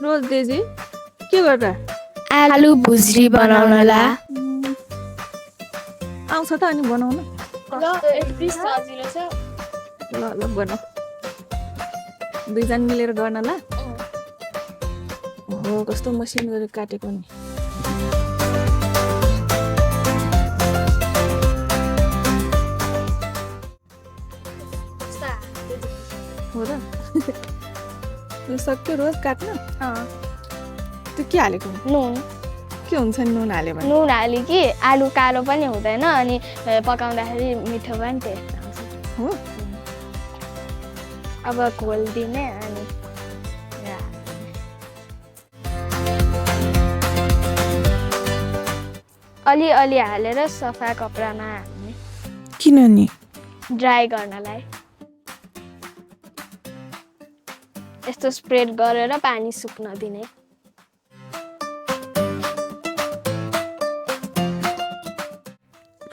रोज देजी के गर्दा आलु भुज्री बनाउनला आउँछ त अनि बनाउन सजिलो छ ल ल बनाऊ दुईजना मिलेर गर्न ल हो कस्तो मसिन गरेर काटेको नि हो र यो सक्यो रोज काट्न त्यो के हालेको नुन के हुन्छ नि नुन हाल्यो भने नुन हाली कि आलु कालो पनि हुँदैन अनि पकाउँदाखेरि मिठो पनि टेस्ट आउँछ हो अब घोलिदिने अनि अलि हालेर सफा कपडामा हाल्ने किन नि ड्राई गर्नलाई यस्तो स्प्रेड गरेर पानी सुक्न दिने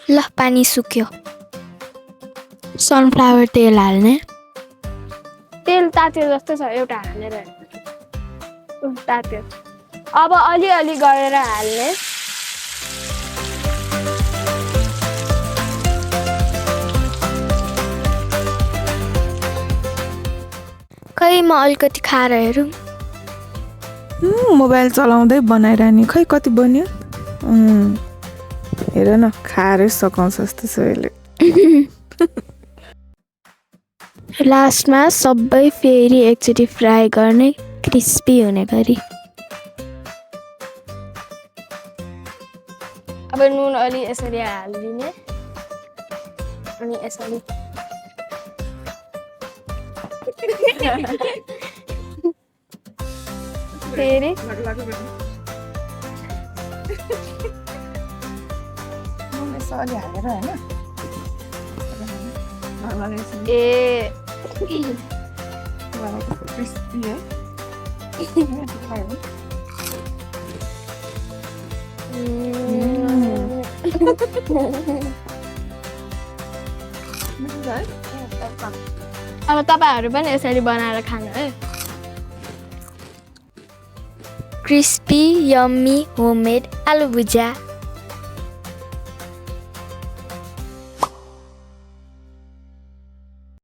ल पानी सुक्यो सनफ्लावर तेल हाल्ने तेल तात्यो जस्तो छ एउटा हालेर तात्यो अब अलि गरेर हाल्ने खै म अलिकति खाएर हेरौँ मोबाइल चलाउँदै बनाएर नि खै कति बन्यो हेर न खाएरै सकाउँछ जस्तो छ यसले लास्टमा सबै फेरि एकचोटि फ्राई गर्ने क्रिस्पी हुने गरी अब नुन अलि यसरी हालिदिने अनि यसरी फेरि अलि हालेर होइन ए क्रिस्पी है अब तपाईहरु पनि यसरी बनाएर खानु है क्रिस्पी यम्मी होममेड आलु भुजिया